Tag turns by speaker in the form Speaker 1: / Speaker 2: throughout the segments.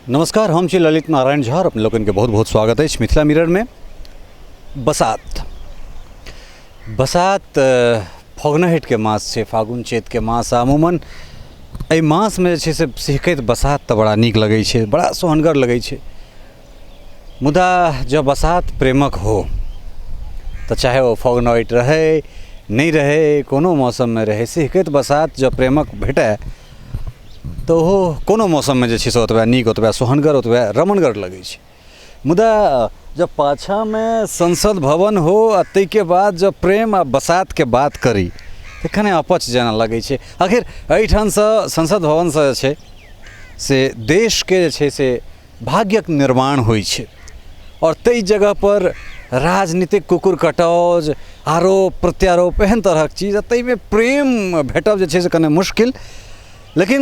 Speaker 1: नमस्कार, हम छी ललित नारायण झा और अपने लोकनि के बहुत बहुत स्वागत अछि मिथिला मिरर में। बसात बसात फगुनहटि के मास छै, फागुन चैत के मास। अमूमन एहि मासमे जे छै से सिहकैत बसात तऽ बड़ा नीक लगै छै, बड़ा सोहनगर लगै छै। मुदा जँ बसात प्रेमक हो तऽ चाहे ओ फगुनहटि रहै नहि रहै, कोनो मौसममे रहै, सिहकैत बसात जँ प्रेमक भेटय तऽ ओहो कोनो मौसममे जे छै से ओतबे नीक, ओतबे सोहनगर, ओतबे रमणगर लगै छै। मुदा जब पाछाँमे संसद भवन हो आ ताहिके बाद जँ प्रेम आ बसातके बात करी तऽ कने अपच जेना लगै छै। आखिर एहिठामसँ संसद भवनसँ जे छै से देशके जे छै से भाग्यक निर्माण होइ छै आओर ताहि जगहपर राजनीतिक कुकुर कटौज, आरोप प्रत्यारोप, एहन तरहक चीज, आ ताहिमे प्रेम भेटब जे छै से कने मुश्किल। लेकिन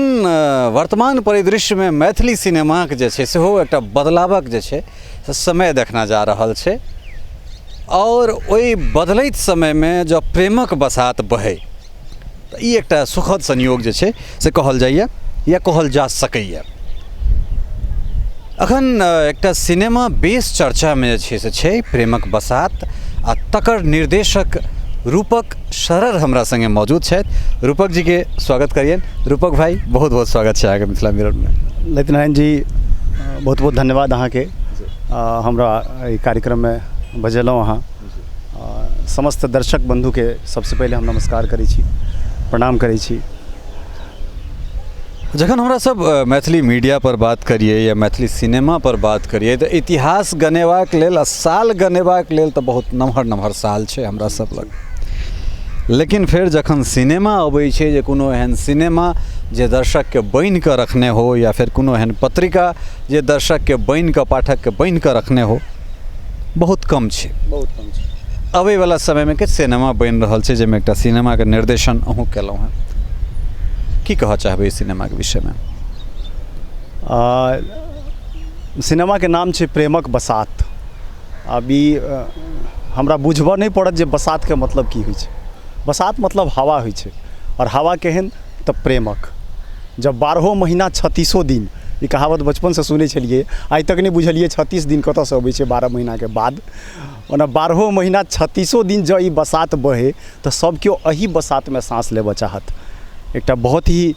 Speaker 1: वर्तमान परिदृश्यमे मैथिली सिनेमाके जे छै सेहो एकटा बदलावक जे छै से समय देखना जा रहल छै। आओर ओहि बदलैत समयमे जँ प्रेमक बसात बहै तऽ ई एकटा सुखद संयोग जे छै से कहल जाइए या कहल जा सकैए। अखन एकटा सिनेमा बेस चर्चामे जे छै से छै प्रेमक बसात, आ तकर निर्देशक रूपक शरर हमरा सङ्गे मौजूद छथि। रूपक जीके स्वागत करियनि। रूपक भाई, बहुत बहुत स्वागत छै अहाँके मिथिला मिररमे।
Speaker 2: ललित नारायण जी, बहुत बहुत धन्यवाद अहाँके, हमरा एहि कार्यक्रममे बजेलहुँ अहाँ। समस्त दर्शक बन्धुके सबसँ पहिले हम नमस्कार करै छी, प्रणाम करै छी।
Speaker 1: जखन हमरा सब मैथिली मीडिया पर बात करिए या मैथिली सिनेमा पर बात करिए तऽ इतिहास गनेबाक लेल आ साल गनेबाक लेल तऽ बहुत नमहर नमहर साल छै हमरा सब लग। लेकिन फेर जखन सिनेमा अबै छै जे कोनो एहन सिनेमा जे दर्शकके बान्हि कऽ रखने हो या फेर कोनो एहन पत्रिका जे दर्शकके बान्हि कऽ, पाठकके बान्हि कऽ रखने हो, बहुत कम छै।
Speaker 2: बहुत कम छै।
Speaker 1: अबैवला समयमे किछु सिनेमा बनि रहल छै जाहिमे एकटा सिनेमाके निर्देशन अहूँ केलहुँ हेँ, की कहऽ चाहबै सिनेमाके विषयमे?
Speaker 2: सिनेमाके नाम छै प्रेमक बसात। आब ई हमरा बुझबऽ नहि पड़त जे बसातके मतलब की होइ छै। बसात मतलब हवा होइ छै, आओर हवा केहन तऽ प्रेमक। जब बारहो महीना छत्तीसो दिन, ई कहावत बचपनसँ सुनै छलियै, आइ तक नहि बुझलियै 36 दिन कतऽसँ अबै छै 12 महीनाके बाद। ओना बारहो महीना छत्तीसो दिन जँ ई बसात बहै तऽ सब केओ एही बसातमे साँस लेबऽ चाहत। एकटा बहुत ही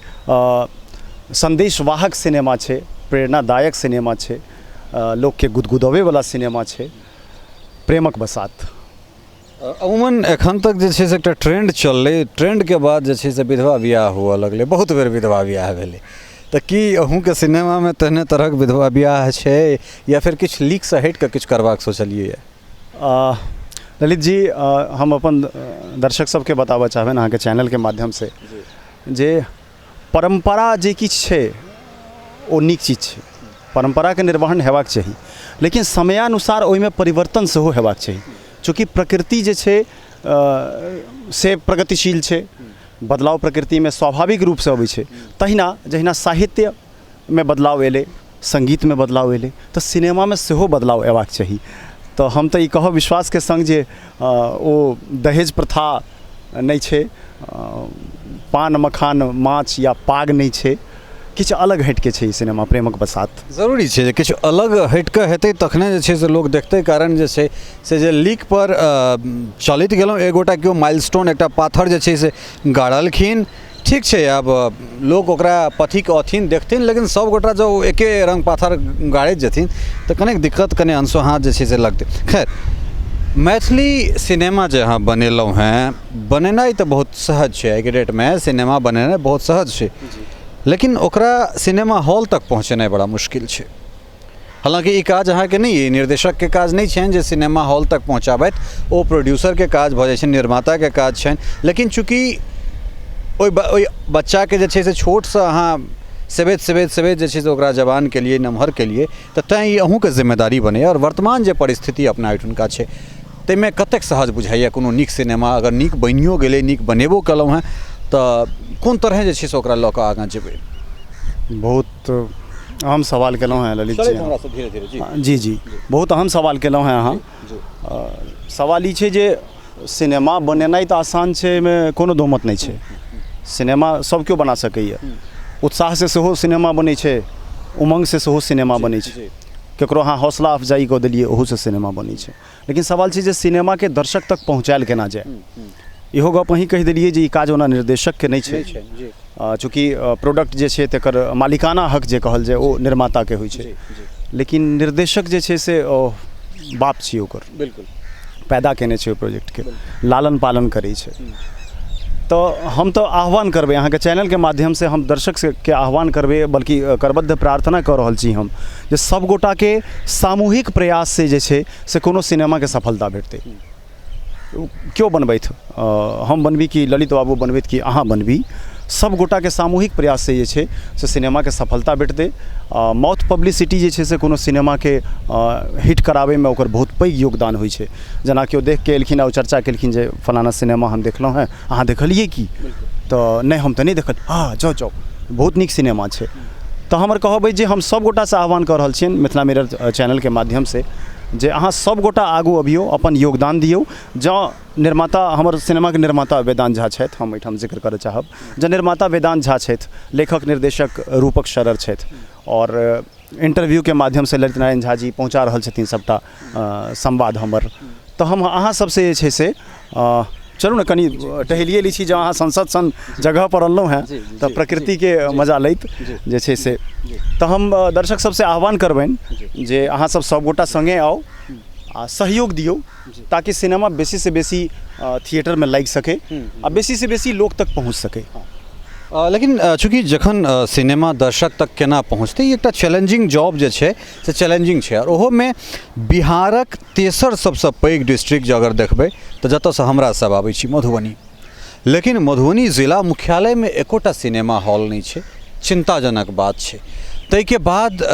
Speaker 2: सन्देशवाहक सिनेमा छै, प्रेरणादायक सिनेमा छै, लोकके गुदगुदबैवला सिनेमा छै प्रेमक बसात।
Speaker 1: अमूमन एखन तक जे छै से एकटा ट्रेंड चललै, ट्रेंडके बाद जे छै से विधवा बियाह हुअ लगलै, बहुत बेर विधवा बियाह भेलै। तऽ की अहूँके सिनेमामे तेहने तरहक विधवा बियाह छै या फेर किछु लीकसँ हटि कऽ किछु करबाक सोचलियै?
Speaker 2: ललित जी, हम अपन दर्शक सबके बताबऽ चाहबनि अहाँके चैनलके माध्यमसँ जे परम्परा जे किछु छै ओ नीक चीज छै, परम्पराके निर्वहन हेबाक चाही, लेकिन समयानुसार ओहिमे परिवर्तन सेहो हेबाक चाही। चूँकि प्रकृति जे छै से प्रगतिशील छै, बदलाव प्रकृतिमे स्वाभाविक रूपसँ अबै छै। तहिना जहिना साहित्यमे बदलाव एलै, सङ्गीतमे बदलाव एलै, तऽ सिनेमामे सेहो बदलाव अयबाक चाही। तऽ हम तऽ ई कहब विश्वासके सङ्ग जे ओ दहेज प्रथा नहि छै, पान मखान माछ या पाग नहि छै, किछु अलग हटिके छै ई सिनेमा प्रेमक बसात।
Speaker 1: जरूरी छै जे किछु अलग हटिके हेतै तखने जे छै से लोक देखतै। कारण जे छै से जे लीकपर चलैत गेलहुँ, एक गोटा केओ माइलस्टोन एकटा पाथर जे छै से गाड़लखिन, ठीक छै, आब लोक ओकरा पथिक अथिन देखथिन, लेकिन सभगोटा जँ ओ एके रङ्ग पाथर गाड़ैत जेथिन तऽ कनेक दिक्कत, कने अनसोहाँत जे छै से लगतै। खैर, मैथिली सिनेमा जे अहाँ बनेलहुँ हेँ, बनेनाइ तऽ बहुत सहज छै, आइके डेटमे सिनेमा बनेनाइ बहुत सहज छै, लेकिन ओकरा सिनेमा हॉल तक पहुँचेनाइ बड़ा मुश्किल छै। हालाँकि ई काज अहाँके नहि अइ, निर्देशकके काज नहि छनि जे सिनेमा हॉल तक पहुँचाबथि, ओ प्रोड्यूसरके काज भऽ जाइ छनि, निर्माताके काज छनि। लेकिन चूँकि ओहि बच्चाके जे छै से छोटसँ अहाँ सेबैत सेबैत सेबैत जे छै से ओकरा जवान केलियै, नमहर केलियै, तऽ तैँ ई अहूँके जिम्मेदारी बनैए। आओर वर्तमान जे परिस्थिति अपना एहिठुनका छै ताहिमे कतेक सहज बुझाइए कोनो नीक सिनेमा अगर नीक बनियो गेलै, नीक बनेबो केलहुँ हेँ, तऽ कोन तरहेँ जे छै से ओकरा लऽ कऽ आगाँ जेबै?
Speaker 2: बहुत अहम सवाल केलहुँ हेँ ललित जी
Speaker 1: अहाँ। धीरे धीरे जी।
Speaker 2: जी जी, बहुत अहम सवाल केलहुँ हेँ अहाँ। सवाल ई छै जे सिनेमा बनेनाइ तऽ आसान छै, एहिमे कोनो दोमत नहि छै। सिनेमा सब केओ बना सकैए, उत्साहसँ सेहो सिनेमा बनै छै, उमङ्गसँ सेहो सिनेमा बनै छै। ककरो अहाँ हौसला अफजाइ कऽ देलियै, ओहूसँ सिनेमा बनै छै। लेकिन सवाल छै जे सिनेमाके दर्शक तक पहुँचायल केना जाय। इहो गप अहीँ कहि देलियै जे ई काज ओना निर्देशकके नहि छै, चूँकि प्रोडक्ट जे छै तकर मालिकाना हक जे कहल जाय ओ निर्माताके होइ छै, लेकिन निर्देशक जे छै से बाप छियै ओकर, बिल्कुल पैदा केने छै ओहि प्रोजेक्टके, लालन पालन करै छै। तऽ हम तऽ आह्वान करबै अहाँके चैनलके माध्यमसँ, हम दर्शकके आह्वान करबै, बल्कि करबद्ध प्रार्थना कऽ रहल छी हम जे सब गोटाके सामूहिक प्रयाससँ जे छै से कोनो सिनेमाके सफलता भेटतै। केओ बनबथि, हम बनबी कि ललित बाबू बनबथि कि अहाँ बनबी, सब गोटाके सामूहिक प्रयाससँ जे छै से सिनेमाके सफलता भेटतै। माउथ पब्लिसिटी जे छै से कोनो सिनेमाके हिट कराबैमे ओकर बहुत पैघ योगदान होइ छै। जेना केओ देखिके एलखिन आ ओ चर्चा केलखिन जे फलाना सिनेमा हम देखलहुँ हेँ, अहाँ देखलियै की? तऽ नहि, हम तऽ नहि देखलियै। हँ, जाउ जाउ, बहुत नीक सिनेमा छै। तऽ हमर कहब अछि जे हम सब गोटासँ आह्वान कऽ रहल छियनि मिथिला मिरर चैनलके माध्यमसँ जे अहाँ सब गोटा आगू अबियौ, अपन योगदान दियौ। जँ निर्माता, हमर सिनेमाके निर्माता वेदान्त झा छथि, हम एहिठाम जिक्र करऽ चाहब जे निर्माता वेदान्त झा छथि, लेखक निर्देशक रूपक शरर छथि, आओर इन्टरव्यूके माध्यमसँ ललित नारायण झा जी पहुँचा रहल छथिन सबटा संवाद हमर। तऽ हम अहाँ सबसँ जे छै से चलू ने कनि टहलिए लै छी, जँ अहाँ संसद सन जगहपर अनलहुँ हेँ तऽ प्रकृतिके मजा लैत जे छै से। तऽ हम दर्शक सबसँ आह्वान करबनि जे अहाँ सब सबगोटा सङ्गे आउ आ सहयोग दियौ ताकि सिनेमा बेसीसँ बेसी थिएटरमे लागि सकै आ बेसीसँ बेसी लोक तक पहुँच सकै।
Speaker 1: लेकिन चूँकि जखन सिनेमा दर्शक तक केना पहुँचतै, ई एकटा चैलेंजिंग जॉब जे छै से चैलेंजिंग छै। आओर ओहोमे बिहारक तेसर सबसँ पैघ डिस्ट्रिक्ट जे अगर देखबै तऽ जतऽसँ हमरा सब आबै छी मधुबनी, लेकिन मधुबनी जिला मुख्यालयमे एकोटा सिनेमा हॉल नहि छै, चिन्ताजनक बात छै। ताहिके बाद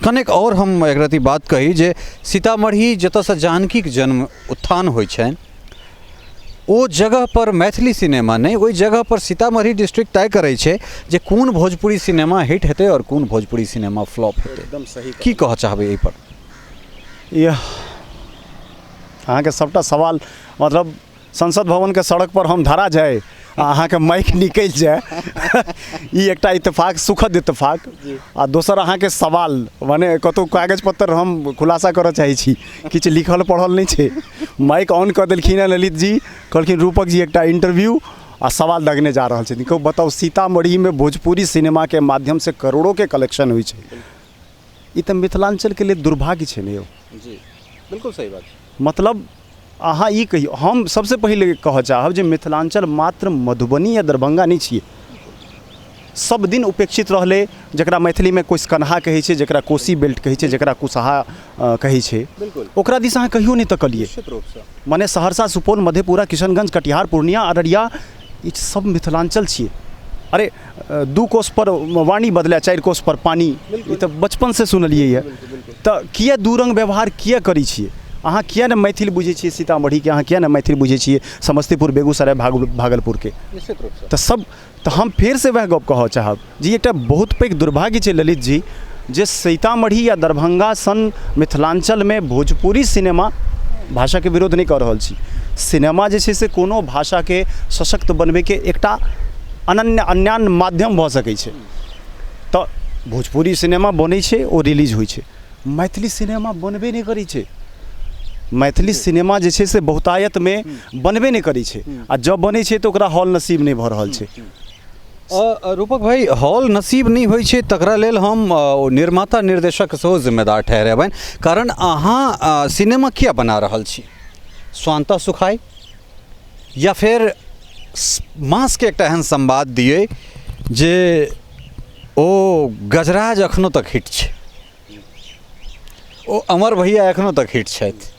Speaker 1: कनेक आओर हम एक रत्ती बात कही जे सीतामढ़ी जतऽसँ जानकीके जन्म उत्थान होइ छनि ओ जगहपर मैथिली सिनेमा नहि, ओहि जगहपर सीतामढ़ी डिस्ट्रिक्ट तय करै छै जे कोन भोजपुरी सिनेमा हिट हेतै आओर कोन भोजपुरी सिनेमा फ्लॉप हेतै।
Speaker 2: एकदम सही।
Speaker 1: की कहऽ चाहबै एहिपर?
Speaker 2: यह अहाँके सभटा सवाल, मतलब संसद भवनके सड़कपर हम धरा जाइ आ अहाँके माइक निकलि जाय, ई एकटा इत्तेफाक, सुखद इत्तेफाक। आ दोसर अहाँके सवाल, माने कतहु कागज पत्तर हम खुलासा करऽ चाहै छी, किछु लिखल पढ़ल नहि छै। माइक ऑन कऽ देलखिन हेँ ललित जी, कहलखिन रूपक जी एकटा इंटरव्यू, आ सवाल दगने जा रहल छथिन। कहू बताउ, सीतामढ़ीमे भोजपुरी सिनेमाके माध्यमसँ करोड़ोके कलेक्शन होइ छै, ई तऽ मिथिलाञ्चलके लेल दुर्भाग्य छै ने यौ।
Speaker 1: जी बिल्कुल सही बात।
Speaker 2: मतलब अहाँ ई कहियौ, हम सबसँ पहिले कहऽ चाहब जे मिथिलाञ्चल मात्र मधुबनी या दरभङ्गा नहि छियै। सब दिन उपेक्षित रहलै, जकरा मैथिलीमे कोसिकन्हा कहै छै, जकरा कोसी बेल्ट कहै छै, जकरा कुशहा कहै छै, ओकरा दिस अहाँ कहियो नहि तकलियै। मने सहरसा, सुपौल, मधेपुरा, किशनगञ्ज, कटिहार, पूर्णिया, अररिया, ई सब मिथिलाञ्चल छियै। अरे दू कोसपर वाणी बदलै, चारि कोसपर पानी, ई तऽ बचपनसँ सुनलियै यऽ। तऽ किए दू रङ्ग व्यवहार किए करै छियै अहाँ? किए नहि मैथिल बुझै छियै सीतामढ़ीके? अहाँ किए नहि मैथिल बुझै छियै समस्तीपुर, बेगूसराय, भागलपुरके? तऽ सब तऽ हम फेरसँ वएह गप कहऽ चाहब जे एकटा बहुत पैघ दुर्भाग्य छै ललित जी जे सीतामढ़ी या दरभङ्गा सन मिथिलाञ्चलमे भोजपुरी सिनेमा, भाषाके विरोध नहि कऽ रहल छी, सिनेमा जे छै से कोनो भाषाके सशक्त बनबैके एकटा अनन्य अन्यान्य माध्यम भऽ सकै छै। तऽ भोजपुरी सिनेमा बनै छै, ओ रिलीज होइ छै, मैथिली सिनेमा बनबे नहि करै छै। मैथिली सिनेमा जे छै से बहुतायतमे बनबे नहि करै छै, आ जँ बनै छै तऽ ओकरा हॉल नसीब नहि भऽ रहल छै।
Speaker 1: रूपक भाइ, हॉल नसीब नहि होइ छै तकरा लेल हम निर्माता निर्देशक सेहो जिम्मेदार ठहरेबनि, कारण अहाँ सिनेमा किया बना रहल छी? स्वान्तः सुखाय या फेर मासके एकटा एहन संवाद दियै जे ओ गजराज एखनो तक हिट छै, ओ अमर भैया एखनो तक हिट छथि।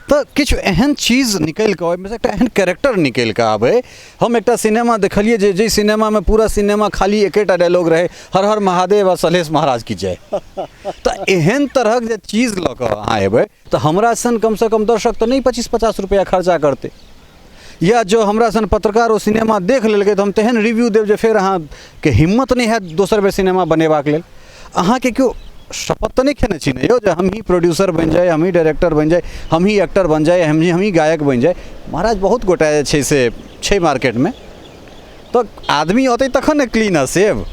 Speaker 1: तऽ किछु एहन चीज निकलि कऽ ओहिमे एकटा एहन कैरेक्टर निकलि कऽ आबै। हम एकटा सिनेमा देखलियै जे जाहि सिनेमामे पूरा सिनेमा खाली एकेटा डायलॉग रहै, हर हर महादेव आ सलहेश महाराज की जय। तऽ एहन तरहक जे चीज लऽ कऽ अहाँ एबै तऽ हमरा सन कमसँ कम दर्शक तऽ नहि 25-50 रुपैआ खर्चा करतै, या जो हमरा सन पत्रकार ओ सिनेमा देख लेलकै तऽ हम तेहन रिव्यू देब जे फेर अहाँके हिम्मत नहि हैत दोसर बेर सिनेमा बनेबाक लेल। अहाँके केओ शपथ तऽ नहि खेने छी ने यौ जे हमही प्रोड्यूसर बनि जाइ, हमही डायरेक्टर बनि जाइ, हमही एक्टर बनि जाइ, हमही गायक बनि जाइ। महाराज बहुत गोटा जे छै से छै मार्केटमे, तऽ आदमी औतै तखन ने क्लीन आ सेव।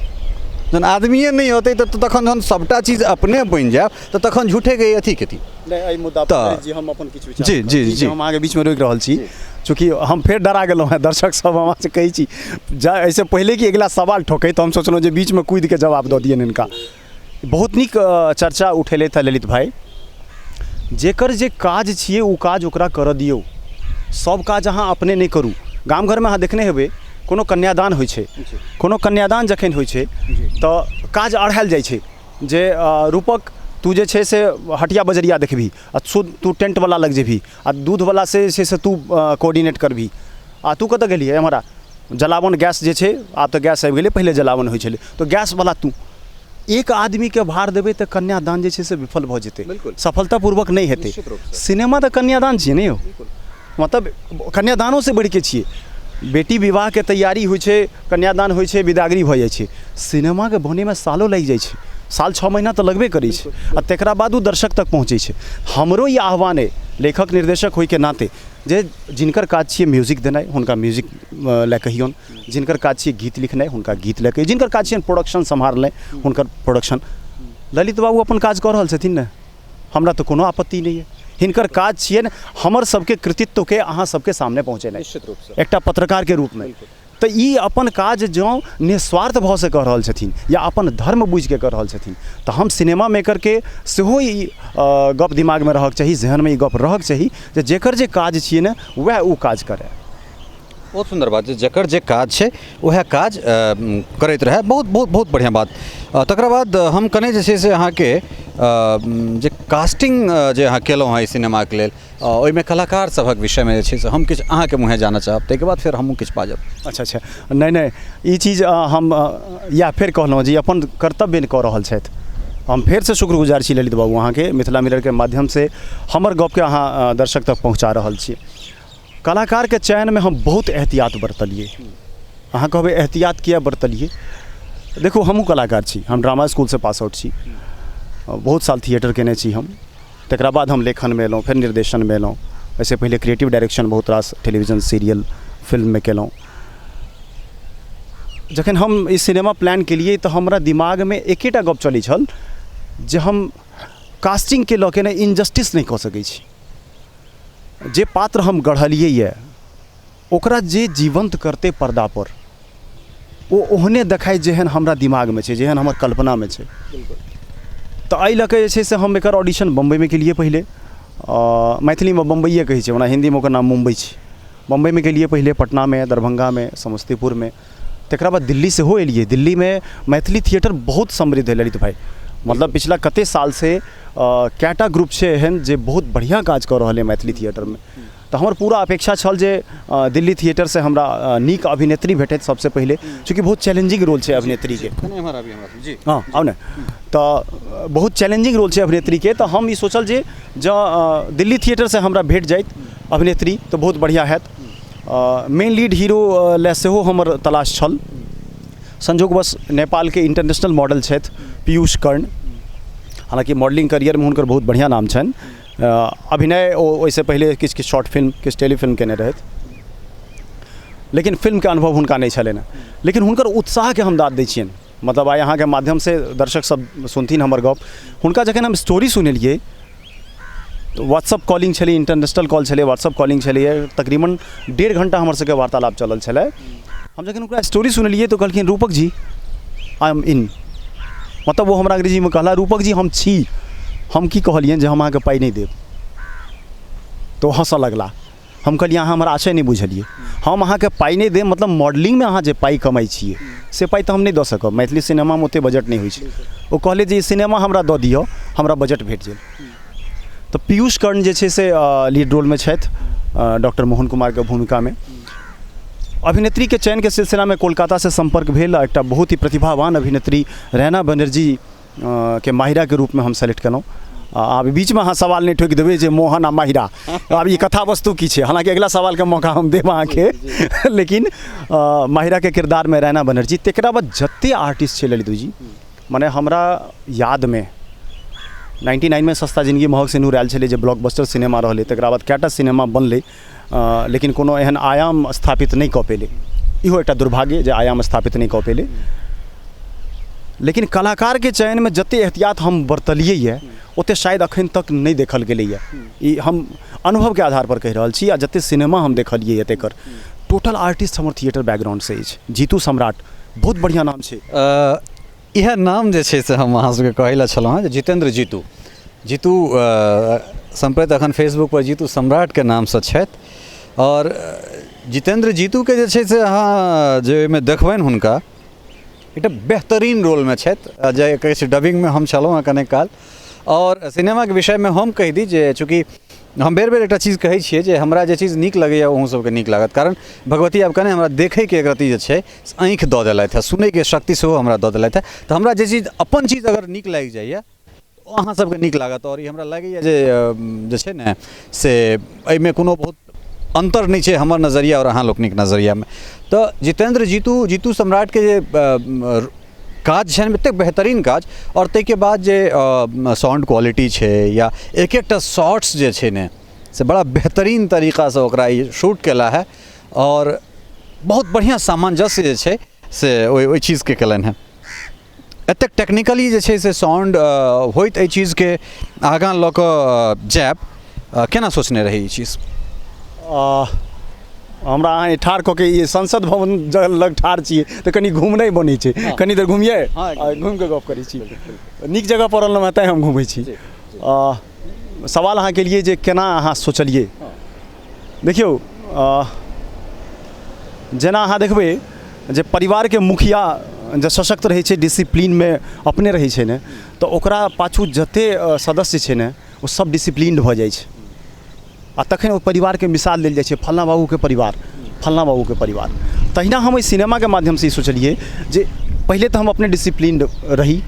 Speaker 1: जहन आदमिए नहि होतै तऽ तखन जहन सभटा चीज अपने बनि जायब तऽ तखन झूठेके अथी कथी?
Speaker 2: नहि, एहि मुद्दा पर जी हम अपन किछु विचार
Speaker 1: जी, जी, जी।
Speaker 2: हम अहाँके बीचमे रोकि रहल छी, चूँकि हम फेर डरा गेलहुँ हेँ। दर्शक सब, हम अहाँसँ कहै छी, जा एहिसँ पहिले कि अगिला सवाल ठोकै तऽ हम सोचलहुँ जे बीचमे कूदिके जवाब दऽ दिअनि हिनका। बहुत नीक चर्चा उठेलथि हँ ललित भाइ। जेकर जे काज छियै ओ काज ओकरा करऽ दियौ, सब काज अहाँ अपने नहि करू। गाम घरमे अहाँ देखने हेबै, कोनो कन्यादान होइ छै, कोनो कन्यादान जखन होइ छै तऽ काज अढ़ायल जाइ छै जे रूपक तू जे छै से हटिया बजरिया देखबही, आ तू टेंटवला लग जेबही, आ दूधवला से जे छै से तू कोर्डिनेट करबही, आ तू कतऽ गेलही एम्हर आ, जलावन गैस जे छै, आब तऽ गैस आबि गेलै, पहिले जलावन होइ छलै, तऽ गैसवला तू। एक आदमीके भार देबै तऽ कन्यादान जे छै से विफल भऽ जेतै, सफलतापूर्वक नहि हेतै। सिनेमा तऽ कन्यादान छियै ने यौ, मतलब कन्यादानोसँ बढ़िके छियै। बेटी विवाहके तैयारी होइ छै, कन्यादान होइ छै, विदागरी भऽ जाइ छै। सिनेमाके बनैमे सालो लागि जाइ छै, साल 6 महीना तऽ लगबे करै छै, आ तकरा बाद ओ दर्शक तक पहुँचै छै। हमरो ई आह्वान अइ लेखक निर्देशक होइके नाते जे जिनकर काज छियै म्यूजिक देनाइ, हुनका म्यूजिक लए कहियौन, जिनकर काज छियै गीत लिखनाइ, हुनका गीत लए कहियौन, जिनकर काज छियनि प्रोडक्शन सम्हारनाइ, हुनकर प्रोडक्शन। ललित बाबू अपन काज कऽ रहल छथिन ने, हमरा तऽ कोनो आपत्ति नहि अइ। हिनकर काज छियनि हमर सबके कृतित्वके अहाँ सबके सामने पहुँचेनाइ,
Speaker 1: निश्चित रूपसँ
Speaker 2: एकटा पत्रकारके रूपमे। तऽ ई अपन काज जँ निस्वार्थ भावसँ कऽ रहल छथिन या अपन धर्म बुझिके कऽ रहल छथिन, तऽ हम सिनेमा मेकरके सेहो ई गप दिमागमे रहऽके चाही, जहनमे ई गप रहऽके चाही जे जकर जे काज छियै ने, वएह ओ काज करय।
Speaker 1: बहुत सुन्दर बात, जे जकर जे काज छै उएह काज करैत रहए। बहुत बहुत बहुत बढ़िआँ बात। तकरा बाद हम कने जे छै से अहाँके जे कास्टिंग जे अहाँ केलहुँ हँ एहि सिनेमाके लेल, ओहिमे कलाकार सभक विषयमे जे छै से हम किछु अहाँके मुँहे जानऽ चाहब, ताहिके बाद फेर हमहूँ किछु बाजब।
Speaker 2: अच्छा अच्छा, नहि नहि, ई चीज हम इएह फेर कहलहुँ जे अपन कर्तव्य कऽ रहल छथि। हम फेरसँ शुक्रगुजार छी ललित बाबू अहाँके, मिथिला मिररके माध्यमसँ हमर गपके अहाँ दर्शक तक पहुँचा रहल छी। कलाकारके चयनमे हम बहुत एहतियात बरतलियै। अहाँ कहबै एहतियात किए बरतलियै? देखू, हमहूँ कलाकार छी, हम ड्रामा इसकुलसँ पास आउट छी, बहुत साल थिएटर कयने छी हम, तकरा बाद हम लेखनमे एलहुँ, फेर निर्देशनमे एलहुँ। एहिसँ पहिले क्रिएटिव डायरेक्शन बहुत रास टेलीविजन सीरियल फिल्ममे केलहुँ। जखन हम ई सिनेमा प्लान केलियै तऽ हमरा दिमागमे एकेटा गप चलै छल जे हम कास्टिंगके लऽ के ने इनजस्टिस नहि कऽ सकै छी। जे पात्र हम गढ़लियै यऽ ओकरा जे जीवन्त करतै पर्दापर, ओ ओहने देखाइ जेहन हमरा दिमागमे छै, जेहन हमर कल्पनामे छै। तऽ एहि लऽ कऽ जे छै से हम एकर ऑडिशन बम्बइमे केलियै पहिले। मैथिलीमे बम्बइए कहै छै, ओना हिन्दीमे ओकर नाम मुम्बइ छै। बम्बइमे केलियै पहिले, पटनामे, दरभङ्गामे, समस्तीपुरमे, तकरा बाद दिल्ली सेहो एलियै। दिल्लीमे मैथिली थिएटर बहुत समृद्ध अइ ललित भाइ, मतलब पिछला कतेक सालसँ कएटा ग्रुप छै एहन जे बहुत बढ़िआँ काज कऽ रहल अइ मैथिली थिएटरमे। तऽ हमर पूरा अपेक्षा छल जे दिल्ली थिएटरसँ हमरा नीक अभिनेत्री भेटैत सबसँ पहिले, चूँकि बहुत चैलेंजिंग रोल छै अभिनेत्रीके। हँ, आउ ने। तऽ बहुत चैलेंजिंग रोल छै अभिनेत्रीके, तऽ हम ई सोचल जे जँ दिल्ली थिएटरसँ हमरा भेट जाइत अभिनेत्री तऽ बहुत बढ़िआँ हैत। मेन लीड हीरो लए सेहो हमर तलाश छल। संजोगवश नेपालके इंटरनेशनल मॉडल छथि पीयूष कर्ण, हालाँकि मॉडलिंग करियरमे हुनकर बहुत बढ़िआँ नाम छनि। अभिनय ओ ओहिसँ पहिले किछु किछु शॉर्ट फिल्म, किछु टेलीफिल्म कयने रहथि, लेकिन फिल्मके अनुभव हुनका नहि छलनि हँ। लेकिन हुनकर उत्साहके हम दाद दै छियनि, मतलब आइ अहाँके माध्यमसँ दर्शक सब सुनथिन हमर गप। हुनका जखन हम स्टोरी सुनेलियै तऽ व्हाट्सअप कॉलिंग छलै, इंटरनेशनल कॉल छलै, व्हाट्सअप कॉलिंग छलैए, तकरीबन 1.5 घण्टा हमर सबके वार्तालाप चलल छलै। हम जखन हुनका स्टोरी सुनेलियै तऽ ओ कहलखिन Rupak ji I am in, मतलब ओ हमरा अंग्रेजीमे कहला रूपक जी हम छी। हम की कहलियनि जे हम अहाँके पाइ नहि देब, तऽ ओ हँसऽ लगला। हम कहलियै अहाँ हमर आशय नहि बुझलियै, हम अहाँके पाइ नहि देब मतलब मॉडलिंगमे अहाँ जे पाइ कमाइ छियै से पाइ तऽ हम नहि दऽ सकब, मैथिली सिनेमामे ओतेक बजट नहि होइ छै। ओ कहलै जे ई सिनेमा हमरा दऽ दिअ, हमरा बजट भेट जायत। तऽ पीयूष कर्ण जे छै से लीड रोलमे छथि डॉक्टर मोहन कुमारके भूमिकामे। अभिनेत्रीके चयनके सिलसिलामे कोलकातासँ सम्पर्क भेल आ एकटा बहुत ही प्रतिभावान अभिनेत्री रैना बनर्जी के माहिराके रूपमे हम सेलेक्ट केलहुँ। आब बीचमे अहाँ सवाल नहि ठोकि देबै जे मोहन आ माहिरा, आब ई कथा वस्तु की छै, हालाँकि अगिला सवालके मौका हम देब अहाँके, लेकिन माहिराके किरदारमे रैना बनर्जी। तकरा बाद जतेक आर्टिस्ट छै ललित जी, मने हमरा यादमे 99मे सस्ता जिनगी महग सिनूर आयल छलै जे ब्लॉकबस्टर सिनेमा रहलै, तकरा बाद कएटा सिनेमा बनलै लेकिन कोनो एहन आयाम स्थापित नहि कऽ पेलै। इहो एकटा दुर्भाग्य जे आयाम स्थापित नहि कऽ पेलै। लेकिन कलाकारके चयनमे जतेक एहतियात हम बरतलियै यऽ ओतेक शायद अखन तक नहि देखल गेलैए। ई हम अनुभवके आधारपर कहि रहल छी आ जतेक सिनेमा हम देखलियै यऽ तेकर टोटल आर्टिस्ट हमर थिएटर बैकग्राउंडसँ अछि। जीतू सम्राट बहुत बढ़िआँ नाम छै।
Speaker 1: इएह नाम जे छै से हम अहाँ सबके कहै लए छलहुँ हँ जे जितेन्द्र जीतू, जीतू सम्प्रति अखन फेसबुकपर जीतू सम्राटके नामसँ छथि आओर जितेन्द्र जीतूके जे छै से अहाँ जे ओहिमे देखबनि हुनका एकटा बेहतरीन रोलमे छथि जे कहै छै डबिंगमे हम छलहुँ हँ कने काल। आओर सिनेमाके विषयमे हम कहि दी जे चूँकि हम बेर बेर एकटा चीज कहै छियै जे हमरा जे चीज नीक लगैए अहूँ सबके नीक लागत, कारण भगवती आब कने हमरा देखैके एक रत्ती जे छै से आँखि दऽ देलथि हँ, सुनैके शक्ति सेहो हमरा दऽ देलथि हँ, तऽ हमरा जे चीज अपन चीज अगर नीक लागि जाइए ओ अहाँ सबके नीक लागत। आओर ई हमरा लागैए जे जे छै ने से एहिमे कोनो बहुत अन्तर नहि छै हमर नजरिया आओर अहाँ लोकनिक नजरियामे। तऽ जितेन्द्र जीतू, जीतू सम्राटके जे काज छनि एतेक बेहतरीन काज, आओर ताहिके बाद जे साउंड क्वालिटी छै या एक एकटा शॉट्स जे छै ने से बड़ा बेहतरीन तरीकासँ ओकरा ई शूट केला है आओर बहुत बढ़िआँ सामंजस्य जे छै से ओहि चीजके केलनि हेँ। एतेक टेक्निकली जे छै से साउंड होइत एहि चीजके आगाँ लऽ कऽ जायब केना सोचने रही ई चीज?
Speaker 2: हमरा अहाँ ठाढ़ कऽ के ई संसद भवन लग ठाढ़ छियै तऽ कनि घुमनाइ बनै छै, कनि देर घुमियै, घुमि कऽ गप करै छी। नीक जगह पड़ल रहए तैँ हम घुमै छी। सवाल अहाँ केलियै जे केना अहाँ सोचलियै। देखियौ, जेना अहाँ देखबै जे परिवारके मुखिया जे सशक्त रहै छै, डिसिप्लीनमे अपने रहै छै ने, तऽ ओकरा पाछू जतेक सदस्य छै ने ओ सब डिसिप्लीन्ड भऽ जाइ छै आ तखन ओ परिवारके मिसाल देल जाइ छै, फल्लाँ बाबूके परिवार, फल्लाँ बाबूके परिवार। तहिना हम एहि सिनेमाके माध्यमसँ ई सोचलियै जे पहिले तऽ हम अपने डिसिप्लीन्ड रही,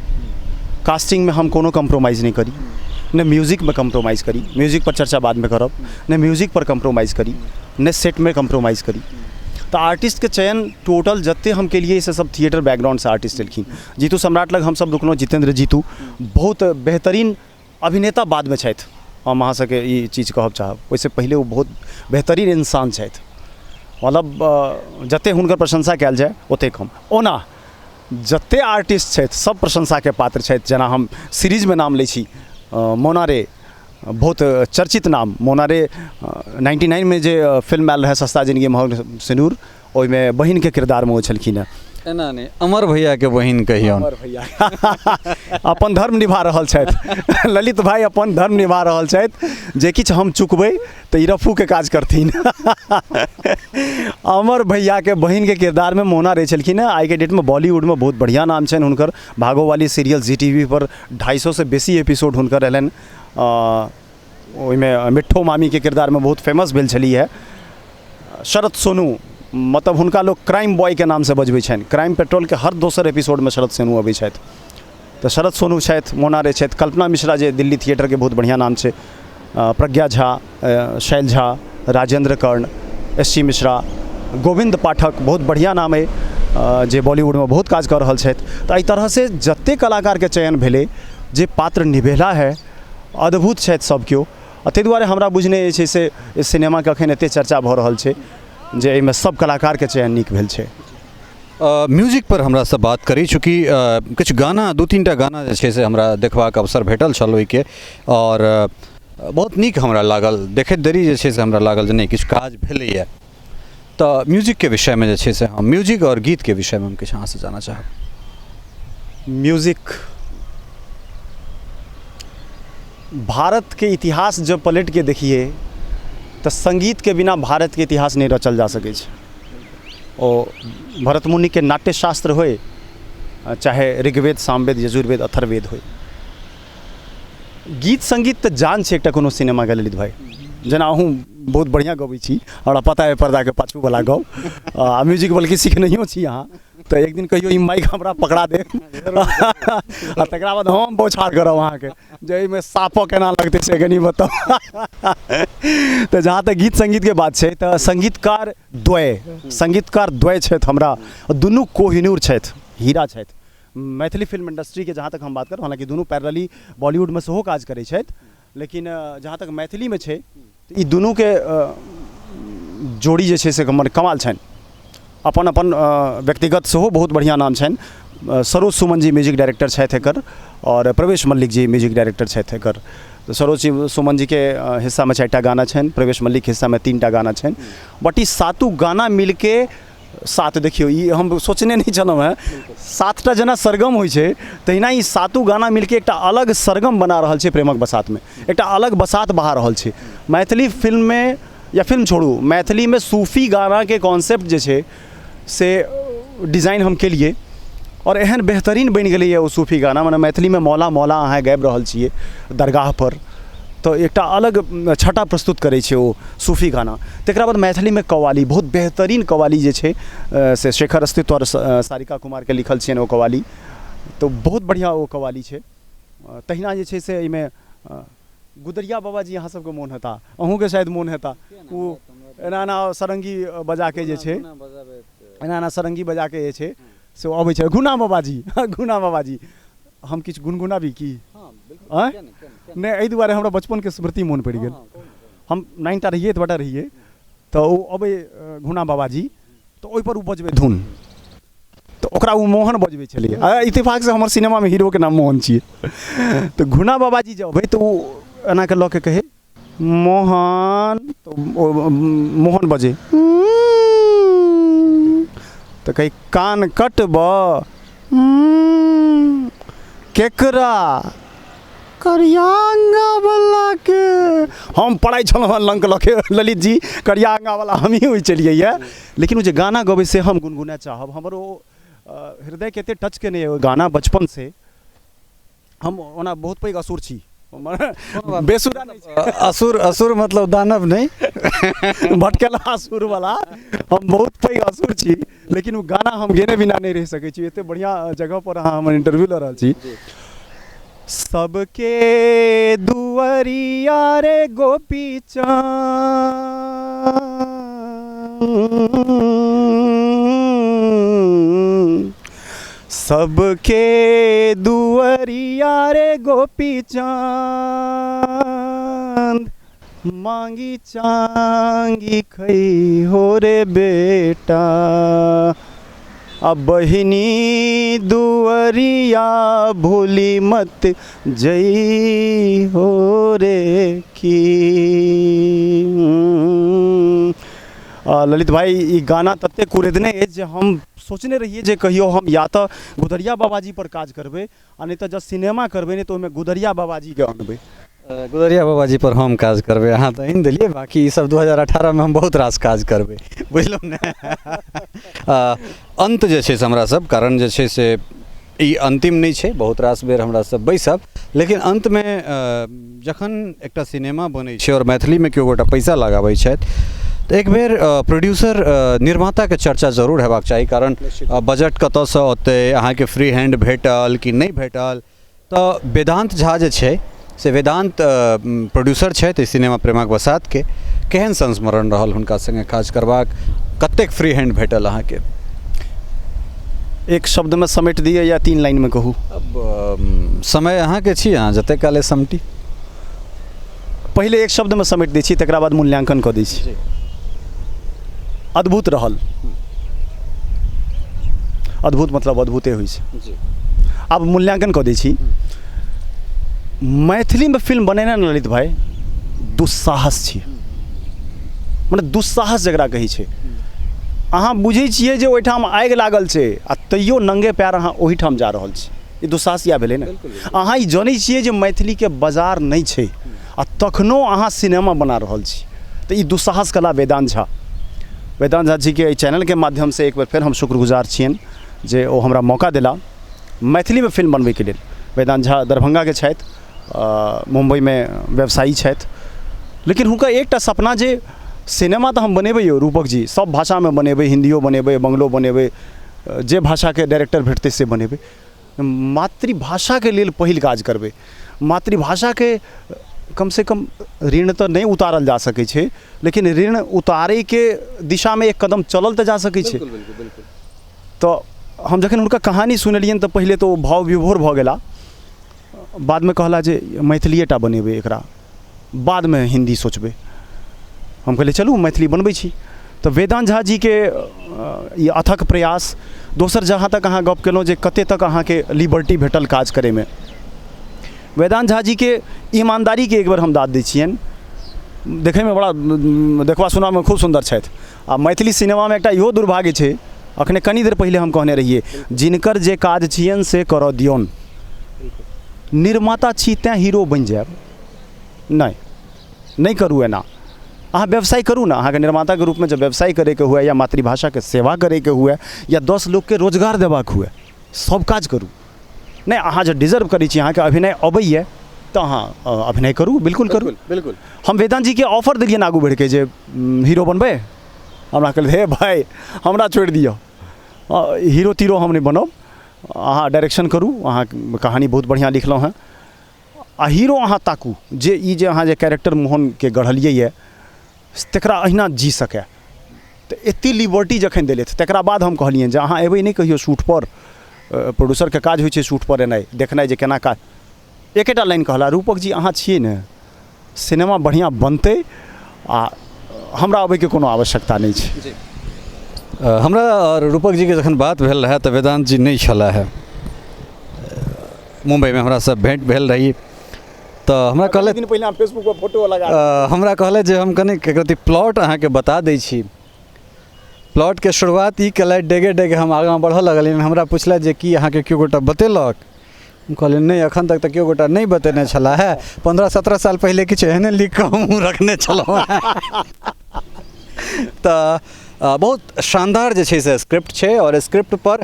Speaker 2: कास्टिंगमे हम कोनो कम्प्रोमाइज नहि करी, नहि म्यूजिकमे कम्प्रोमाइज करी, म्यूजिकपर चर्चा बादमे करब, नहि म्यूजिकपर कम्प्रोमाइज करी, नहि सेटमे कम्प्रोमाइज करी। तऽ आर्टिस्टके चयन टोटल जतेक हम केलियै से सब थिएटर बैकग्राउंडसँ आर्टिस्ट एलखिन। जीतू सम्राट लग हमसब रुकलहुँ। जितेन्द्र जीतू बहुत बेहतरीन अभिनेता बादमे छथि, हम अहाँ सबके ई चीज कहब चाहब, ओहिसँ पहिले ओ बहुत बेहतरीन इंसान छथि। मतलब जतेक हुनकर प्रशंसा कयल जाय ओतेक कम। ओना जतेक आर्टिस्ट छथि सब प्रशंसाके पात्र छथि। जेना हम सीरीजमे नाम लै छी मोना रे, बहुत चर्चित नाम मोना रे। 99मे जे फिल्म आयल रहै सस्ता जिनगी महग सिनूर, ओहिमे बहिनके किरदारमे ओ छलखिन हेँ।
Speaker 1: एना नहि, अमर भैयाके बहिन कहियौन।
Speaker 2: अमर भैया अपन धर्म निभा रहल छथि, ललित भाई अपन धर्म निभा रहल छथि। जे किछु हम चुकबै तऽ ई रफूके काज करथिन। अमर भैयाके बहिनके किरदारमे मोना रे छलखिन हेँ। आइके डेटमे बॉलीवुडमे बहुत बढ़िआँ नाम छनि हुनकर। भागोवाली सीरियल जी टी वी पर 250सँ बेसी एपिसोड हुनकर रहलनि। ओहिमे मिट्ठो मामीके किरदारमे बहुत फेमस भेल छलीह हेँ। शरद सोनू, मतलब हुनका लोक क्राइम बॉयके नामसँ बजबै छनि। क्राइम पेट्रोलके हर दोसर एपिसोडमे शरद सोनू अबै छथि। तऽ शरद सोनू छथि, मोना रे छथि, कल्पना मिश्रा जे दिल्ली थिएटरके बहुत बढ़िआँ नाम छै, प्रज्ञा झा, शैल झा, राजेन्द्र कर्ण, एस सी मिश्रा, गोविन्द पाठक बहुत बढ़िआँ नाम अइ जे बॉलीवुडमे बहुत काज कऽ रहल छथि। तऽ एहि तरहसँ जतेक कलाकारके चयन भेलै, जे पात्र निभेला है, अद्भुत छथि सब केओ। आ ताहि दुआरे हमरा बुझने जे छै से एहि सिनेमाके एखन एतेक चर्चा भऽ रहल छै जे एहिमे सब कलाकारके चयन नीक भेल छै।
Speaker 1: म्यूजिकपर हमरासँ बात करी, चूँकि किछु गाना, 2-3 टा गाना जे छै से हमरा देखबाक अवसर भेटल छल ओहिके, आओर बहुत नीक हमरा लागल। देखैत देरी जे छै से हमरा लागल जे नहि किछु काज भेलैए। तऽ म्यूजिकके विषयमे जे छै से हम म्यूजिक आओर गीतके विषयमे हम किछु अहाँसँ जानऽ चाहब।
Speaker 2: म्यूजिक भारतके इतिहास जब पलटिके देखिए तऽ सङ्गीतके बिना भारतके इतिहास नहि रचल जा सकै छै। ओ भरत मुनिके नाट्यशास्त्र होइ, चाहे ऋग्वेद, सामवेद, यजुर्वेद, अथर्ववेद होइ, गीत सङ्गीत तऽ जान छै एकटा कोनो सिनेमाके। ललित भाइ, जेना अहूँ बहुत बढ़िआँ गबै छी, हमरा पता अइ पर्दाके पाछूवला गप, आ म्यूजिक बल्कि सिखनहियो छी अहाँ, तऽ एक दिन कहियो ई माइक हमरा पकड़ा देब आ तकरा बाद हम बौछार करब अहाँके जे एहिमे सापो केना लगतै से कनि बताउ। तऽ जहाँ तक गीत सङ्गीतके बात छै तऽ सङ्गीतकार द्वय, सङ्गीतकार द्वय छथि हमरा, दुनू कोहिनूर छथि, हीरा छथि मैथिली फिल्म इंडस्ट्रीके। जहाँ तक हम बात करब, हालाँकि दुनू पैरेलली बॉलीवुडमे सेहो काज करै छथि, लेकिन जहाँ तक मैथिलीमे छै तऽ ई दुनूके जोड़ी जे छै से हमर कमाल छनि। अपन अपन व्यक्तिगत सेहो बहुत बढ़िआँ नाम छनि। सरोज सुमन जी म्यूजिक डायरेक्टर छथि एकर आओर प्रवेश मल्लिक जी म्यूजिक डायरेक्टर छथि एकर। तऽ सरोज सुमन जीके हिस्सामे 4टा गाना छनि, प्रवेश मल्लिकके हिस्सामे 3टा गाना छनि। बट ई 7 गाना मिलके 7, देखियौ ई हम सोचने नहि छलहुँ हेँ, 7टा जेना सरगम होइ छै तहिना ई 7 गाना मिलके एकटा अलग सरगम बना रहल छै। प्रेमक बसातमे एकटा अलग बसात बहा रहल छै। मैथिली फिल्ममे, या फिल्म छोड़ू, मैथिलीमे सूफी गानाके कॉन्सेप्ट जे छै से डिजाइन हम केलिए आओर एहन बेहतरीन बनि गेलैए ओ सूफी गाना। मने मैथिलीमे मौला मौला अहाँ गाबि रहल छियै दरगाहपर, तऽ एकटा अलग छटा प्रस्तुत करै छै ओ सूफी गाना। तकरा बाद मैथिलीमे कव्वाली, बहुत बेहतरीन कव्वाली जे छै से शेखर अस्तित्व आओर सारिका कुमारके लिखल छियनि ओ कव्वाली, तऽ बहुत बढ़िआँ ओ कव्वाली छै। तहिना जे छै से एहिमे गुदरिया बाबाजी अहाँ सबके मोन हेता, अहूँके शायद मोन हेता, ओ एना एना सरङ्गी बजाके जे छै, एना एना सरङ्गी बजाके जे छै से ओ अबै छै। गुना बाबाजी, गुना बाबाजी, हम किछु गुनगुनाबी की? आँय नहि, एहि दुआरे हमरा बचपनके स्मृति मोन पड़ि गेल। हम नाइनटा रहियै, एतबेटा रहियै, तऽ ओ अबै घुना बाबाजी, तऽ ओहिपर ओ बजबै धुन, तऽ ओकरा ओ मोहन बजबै छलै। आ इत्तेफाकसँ हमर सिनेमामे हीरोके नाम मोहन छियै। तऽ घुना बाबाजी जे अबै तऽ ओ एना कऽ लऽ के कहै मोहन, तऽ ओ मोहन बजै, तऽ कहै कान कटबऽ केकरा? करिया अङ्गावलाके। हम पढ़ै छलहुँ हँ लङ्क लऽ के ललित जी, करिया अङ्गावला हमही होइ छलियै यऽ। लेकिन ओ जे गाना गबै से हम गुनगुनाए चाहब, हमर ओ हृदयके एतेक टच केने यऽ ओ गाना बचपनसँ। हम ओना बहुत पैघ असुर छी, बेसुरा नहि छी।
Speaker 1: असुर, असुर मतलब दानव नहि,
Speaker 2: भटकेला असुरवला। हम बहुत पैघ असुर छी, लेकिन ओ गाना हम गेने बिना नहि रहि सकै छी। एते बढ़िआँ जगहपर अहाँ हमर इंटरव्यू लऽ रहल छी। सबके दुअरिया रे गोपी चाँद, सबके दुअरिया रे गोपी चाँद, मांगी चांगी खई हो रे बेटा, आ बहिनी दुअरिया भूली मत जई हो रे की। ललित भाई, ई गाना तते कुरेदने अछि जे हम सोचने रहियै जे कहियो हम या तऽ गुदरिया बाबाजी पर काज करबै, आ नहि तऽ जँ सिनेमा करबै ने तऽ ओहिमे गुदरिया बाबाजीके अनबै।
Speaker 1: गुदरिया बाबाजी पर हम काज करबै, अहाँ तऽ आनि देलियै। बाँकी ई सब 2018मे हम बहुत रास काज करबै, बुझलहुँ ने। अन्त जे छै से हमरा सब कारण जे छै से ई अन्तिम नहि छै, बहुत रास बेर हमरा सब बैसब, लेकिन अन्तमे जखन एकटा सिनेमा बनै छै आओर मैथिलीमे केओ गोटा पैसा लगाबै छथि तऽ एक बेर प्रोड्यूसर निर्माताके चर्चा जरूर हेबाक चाही, कारण बजट कतऽसँ औतै, अहाँके फ्री हैंड भेटल कि नहि भेटल। तऽ वेदान्त झा जे छै से वेदान्त प्रोड्यूसर छथि एहि सिनेमा प्रेमक बसातके, केहन संस्मरण रहल हुनका सङ्गे काज करबाक, कतेक फ्री हैंड भेटल अहाँके?
Speaker 2: एक शब्दमे समेट दिअ या 3 लाइनमे कहू?
Speaker 1: अब समय अहाँके छी, अहाँ जतेक काले समटी।
Speaker 2: पहिले एक शब्दमे समेट दै छी, तकरा बाद मूल्यांकन कऽ दै छी। अद्भुत रहल। अद्भुत मतलब अद्भुते होइ छै। आब मूल्यांकन कऽ दै छी। मैथिलीमे फिल्म बनेनाइ ने ललित भाई दुस्साहस छी, मने दुस्साहस जकरा कहै छै। अहाँ बुझै छियै जे ओहिठाम आगि लागल छै आ तैयो नंगे पैर अहाँ ओहिठाम जा रहल छी, ई दुस्साहस इएह भेलै ने। अहाँ ई जनै छियै जे मैथिलीके बाजार नहि छै आ तखनो अहाँ सिनेमा बना रहल छी, तऽ ई दुस्साहस कला वेदांत झा, वेदांत झा जीके एहि चैनलके माध्यमसँ एक बेर फेर हम शुक्रगुजार छियनि जे ओ हमरा मौका देला मैथिलीमे फिल्म बनबैके लेल। वेदांत झा दरभंगाके छथि, मुम्बईमे व्यवसायी छथि, लेकिन हुनकर एकटा सपना जे सिनेमा तऽ हम बनेबै यौ रूपक जी, सब भाषामे बनेबै, हिन्दियो बनेबै, बंगलो बनेबै, जे भाषाके डायरेक्टर भेटतै से बनेबै, मातृभाषाके लेल पहिल काज करबै। मातृभाषाके कमसँ कम ऋण तऽ नहि उतारल जा सकै छै, लेकिन ऋण उतारैके दिशामे एक कदम चलल तऽ जा सकै छै। तऽ हम जखन हुनकर कहानी सुनलियनि तऽ पहिले तऽ ओ भाव विभोर भऽ गेला, बादमे कहला जे मैथिलिए टा बनेबै एकरा, बादमे हिन्दी सोचबै। हम कहलियै चलू मैथिली बनबै छी। तऽ वेदान्त झा जीके ई अथक प्रयास। दोसर, जहाँ तक अहाँ गप केलहुँ जे कते तक अहाँके लिबर्टी भेटल काज करैमे, वेदान्त झा जीके ईमानदारीके एक बेर हम दाद दै छियनि। देखैमे बड़ा, देखबा सुनबामे खूब सुन्दर छथि। आ मैथिली सिनेमामे एकटा इहो दुर्भाग्य छै, अखने कनी देर पहिले हम कहने रहियै, जिनकर जे काज छियनि से करऽ दियौन। निर्माता छी तैँ हीरो बनि जायब, नहि नहि करू एना। अहाँ व्यवसाय करू ने। अहाँके निर्माताके रूपमे जब व्यवसाय करैके हुए, या मातृभाषाके सेवा करैके हुए, या 10 लोकके रोजगार देबाक हुए, सब काज करू। नहि, अहाँ जब डिजर्व करै छी, अहाँके अभिनय अबैए, तऽ अहाँ अभिनय करू, बिल्कुल करू। बिल्कुल। हम वेदांत जीके ऑफर देलियनि आगू बढ़िके जे हीरो बनबै। हमरा कहलथि, हे भाय, हमरा छोड़ि दिअ, हीरो तीरो हम नहि बनब, अहाँ डायरेक्शन करू, अहाँ कहानी बहुत बढ़िआँ लिखलहुँ हेँ, आ हीरो अहाँ ताकू जे ई जे अहाँ जे कैरेक्टर मोहनके गढ़लियै यऽ तकरा अहिना जी सकै। तऽ एते लिबर्टी जखन देलथि, तकरा बाद हम कहलियनि जे अहाँ एबै नहि कहियो शूटपर? प्रोड्यूसरके काज होइ छै शूटपर एनाइ, देखनाइ जे केना काज। एकेटा लाइन कहला, रूपक जी, अहाँ छियै ने, सिनेमा बढ़िआँ बनतै आ हमरा अबैके कोनो आवश्यकता नहि छै।
Speaker 1: हमरा आओर रूपक जीके जखन बात भेल रहए तऽ वेदान्त जी नहि छलाह हे मुम्बइमे। हमरासँ भेँट भेल रही तऽ हमरा कहलथि
Speaker 2: दिन पहिले फेसबुक पर फोटो लगा
Speaker 1: हमरा कहलथि जे हम कनिक एक रत्ती प्लॉट अहाँके बता दै छी। प्लॉटके शुरुआत ई केलथि, डेगे डेगे हम आगाँ बढ़ऽ लगलियनि। हमरा पुछलथि जे की अहाँके केओ गोटा बतेलक? हम कहलियनि, नहि, एखन तक तऽ केओ गोटा नहि बतेने छलाह हे, 15-17 साल पहिले किछु एहने लिख कऽ हमहूँ रखने छलहुँ। तऽ बहुत शानदार जे छै से स्क्रिप्ट छै, आओर स्क्रिप्टपर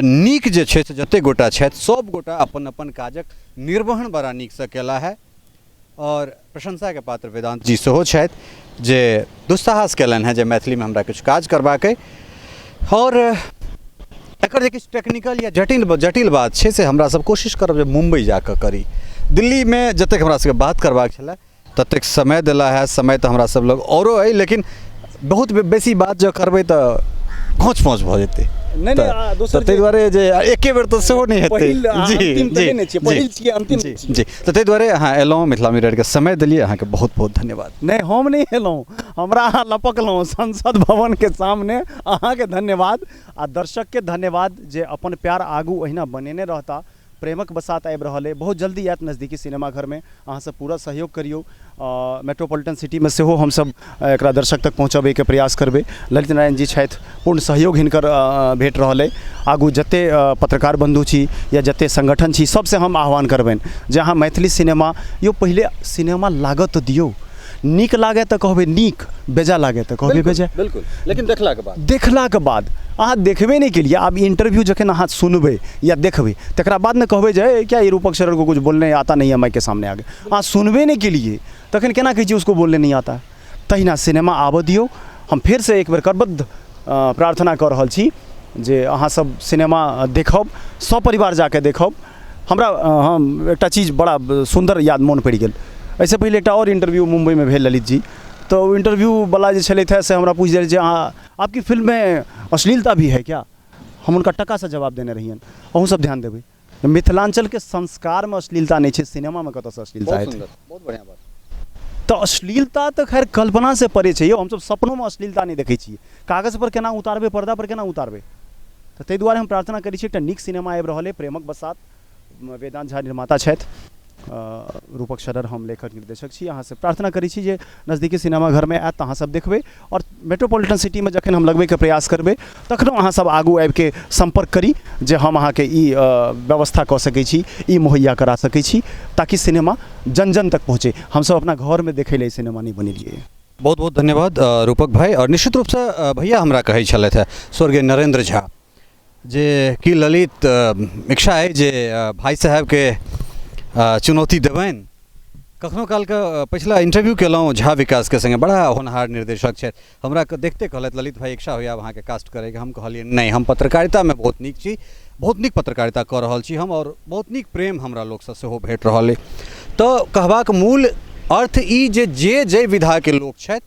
Speaker 1: नीक जे छै से जतेक गोटा छथि, सब गोटा अपन अपन काजक निर्वहन बड़ा नीकसँ केला हे, आओर प्रशंसाके पात्र वेदान्त जी सेहो छथि जे दुस्साहस कयलनि हेँ जे मैथिलीमे हमरा किछु काज करबाक अइ। आओर एकर जे किछु टेक्निकल या जटिल जटिल बात छै से हमरा सब कोशिश करब जे मुम्बई जाकऽ करी। दिल्लीमे जतेक हमरा सबके बात करबाक छलै ततेक समय देला है। समय तऽ हमरा सब लग औरो अइ, लेकिन बहुत बेसी बात जँ करबै तऽ घोच पोच भऽ जेतै।
Speaker 2: नहि नहि, आ दोसर
Speaker 1: तऽ ताहि दुआरे जे एके बेर तऽ सेहो नहि हेतै।
Speaker 2: पहिल आ
Speaker 1: जी
Speaker 2: अंतिम तऽ
Speaker 1: जी
Speaker 2: नहि ने छियै,
Speaker 1: जी
Speaker 2: पहिल छियै, अंतिम
Speaker 1: जी
Speaker 2: नहि छियै।
Speaker 1: जी, तऽ ताहि दुआरे अहाँ एलहुँ, मिथिला मिररके समय देलियै, अहाँके बहुत बहुत धन्यवाद।
Speaker 2: नहि, हम नहि एलहुँ, हमरा अहाँ लपकलहुँ संसद भवनके सामने। अहाँके धन्यवाद आ दर्शकके धन्यवाद जे अपन प्यार आगू ओहिना बनेने रहता। प्रेमक बसात आबि रहल अइ, बहुत जल्दी आयत नजदीकी सिनेमाघरमे। अहाँसब पूरा सहयोग करियौ। मेट्रोपॉलिटन सिटीमे सेहो हमसब एकरा दर्शक तक पहुँचबैके प्रयास करबै। ललित नारायण जी छथि, पूर्ण सहयोग हिनकर भेट रहल अइ। आगू जते पत्रकार बन्धु छी या जते संगठन छी, सबसँ हम आह्वान करबनि जे अहाँ मैथिली सिनेमा यौ, पहिले सिनेमा लागऽ तऽ दियौ। नीक लागै तऽ कहबै नीक, बेजा लागै तऽ कहबै बेजा।
Speaker 1: बिल्कुल, लेकिन देखलाके बाद।
Speaker 2: देखलाके बाद। अहाँ देखबे नहि केलियै। आब इंटरव्यू जखन अहाँ सुनबै या देखबै, तकरा बाद ने कहबै जे ए, क्या ये रूपक शरण को कुछ बोलने आता नहीं है? माइक के सामने आगे अहाँ सुनबे नहि केलियै, तखन केना कहै छियै उसको बोलने नहीं आता है? तहिना सिनेमा आबऽ दियौ। हम फेरसँ एक बेर करबद्ध प्रार्थना कऽ रहल छी जे अहाँसब सिनेमा देखब, सपरिवार जाके देखब। हमरा हम एकटा चीज बड़ा सुन्दर याद मोन पड़ि गेल। एहिसँ पहिले एकटा आओर इंटरव्यू मुम्बइमे भेल ललित जी, तऽ ओ इंटरव्यूवला जे छलथि हे से हमरा पूछि देलथि जे अहाँ, आपकी फिल्ममे अश्लीलता भी है क्या? हम हुनका टकासँ जवाब देने रहियनि, अहूँ सब ध्यान देबै, मिथिलाञ्चलके संस्कारमे अश्लीलता नहि छै, सिनेमामे कतऽसँ अश्लीलता
Speaker 1: बहुत
Speaker 2: हेतै?
Speaker 1: सुन्दर, बहुत बढ़िआँ बात।
Speaker 2: तऽ अश्लीलता तऽ खैर कल्पनासँ परे छै यौ। हमसब सपनोमे अश्लीलता नहि देखै छियै, कागज पर केना उतारबै, पर्दा पर केना उतारबै? तऽ ताहि दुआरे हम प्रार्थना करै छी, एकटा नीक सिनेमा आबि रहल अइ, प्रेमक बसात। वेदान्त झा निर्माता छथि, रूपक शरर हम लेखक निर्देशक छी। अहाँसँ प्रार्थना करै छी जे नजदीकी सिनेमा घरमे आयत तऽ अहाँसब देखबै, आओर मेट्रोपॉलिटन सिटीमे जखन हम लगबैके प्रयास करबै, तखनो अहाँसब आगू आबिके सम्पर्क करी जे हम अहाँके ई व्यवस्था कऽ सकै छी, ई मुहैया करा सकै छी, ताकि सिनेमा जन जन तक पहुँचै। हमसब अपना घरमे देखै लए ई सिनेमा नहि बनेलियै।
Speaker 1: बहुत बहुत धन्यवाद रूपक भाई। आओर निश्चित रूपसँ भैया हमरा कहै छलथि हेँ स्वर्गीय नरेन्द्र झा जे कि ललित, इच्छा अइ जे भाइ साहेबके चुनौती देबनि कखनो कालके। पछिला इंटरव्यू केलहुँ झा विकासके सङ्गे, बड़ा होनहार निर्देशक छथि। हमरा देखते कहलथि, ललित भाई, इच्छा होइए आब अहाँके कास्ट करैके? हम कहलियै, नहि, हम पत्रकारितामे बहुत नीक छी, बहुत नीक पत्रकारिता कऽ रहल छी हम, आओर बहुत नीक प्रेम हमरा लोकसँ सेहो भेट रहल अइ। तऽ कहबाक मूल अर्थ ई जे जे जाहि विधाके लोक छथि,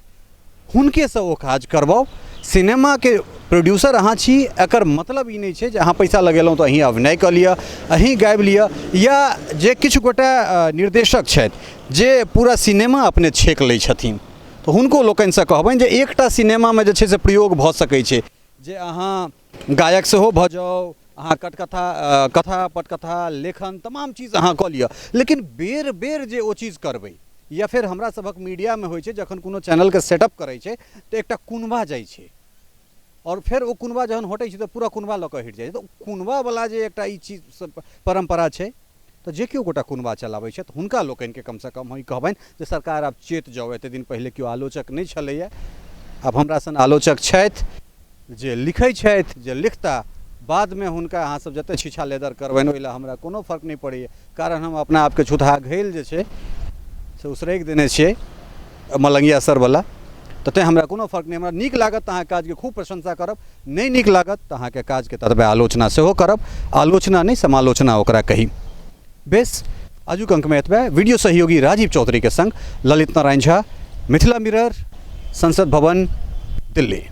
Speaker 1: हुनकेसँ ओ काज करबाउ। सिनेमाके प्रोड्यूसर अहाँ छी, एकर मतलब ई नहि छै जे अहाँ पैसा लगेलहुँ तऽ अहीँ अभिनय कऽ लिअ, अहीँ गाबि लिअ, या जे किछु गोटा निर्देशक छथि जे पूरा सिनेमा अपने छेक लै छथिन। तऽ हुनको लोकनिसँ कहबनि जे एकटा सिनेमामे जे छै से प्रयोग भऽ सकै छै जे अहाँ गायक सेहो भऽ जाउ, अहाँ कटकथा, कथा पटकथा लेखन तमाम चीज अहाँ कऽ लिअ, लेकिन बेर बेर जे ओ चीज करबै, या फेर हमरा सभक मीडियामे होइ छै जखन कोनो चैनलके सेटअप करै छै तऽ एकटा कुनबा जाइ छै, आओर फेर ओ कुनबा जहन हटै छै तऽ पूरा कुनबा लऽ कऽ हटि जाइ छै। तऽ कुनबावला जे एकटा ई चीज परम्परा छै, तऽ जे केओ गोटा कुनबा चलाबै छथि हुनका लोकनिके कमसँ कम हम ई कहबनि जे सरकार आब चेत जाउ। एतेक दिन पहिले केओ आलोचक नहि छलैए, आब हमरा सन आलोचक छथि जे लिखै छथि, जे लिखता बादमे हुनका अहाँसभ जतेक छीछा लेदर करबनि ओहि लए हमरा कोनो फर्क नहि पड़ैए, कारण हम अपना आपके छुतहा घैल जे छै से उसरगि देने छियै मलंगिया सरवला, तऽ तेँ हमरा कोनो फर्क नहि। हमरा नीक लागत तऽ अहाँके काजके खूब प्रशंसा करब, नहि नीक लागत तऽ अहाँके काजके ततबे आलोचना सेहो करब, आलोचना नहि समालोचना ओकरा कही। बेस, आजुक अंकमे एतबे। वीडियो सहयोगी राजीव चौधरीके संग ललित नारायण झा, मिथिला मिरर, संसद भवन, दिल्ली।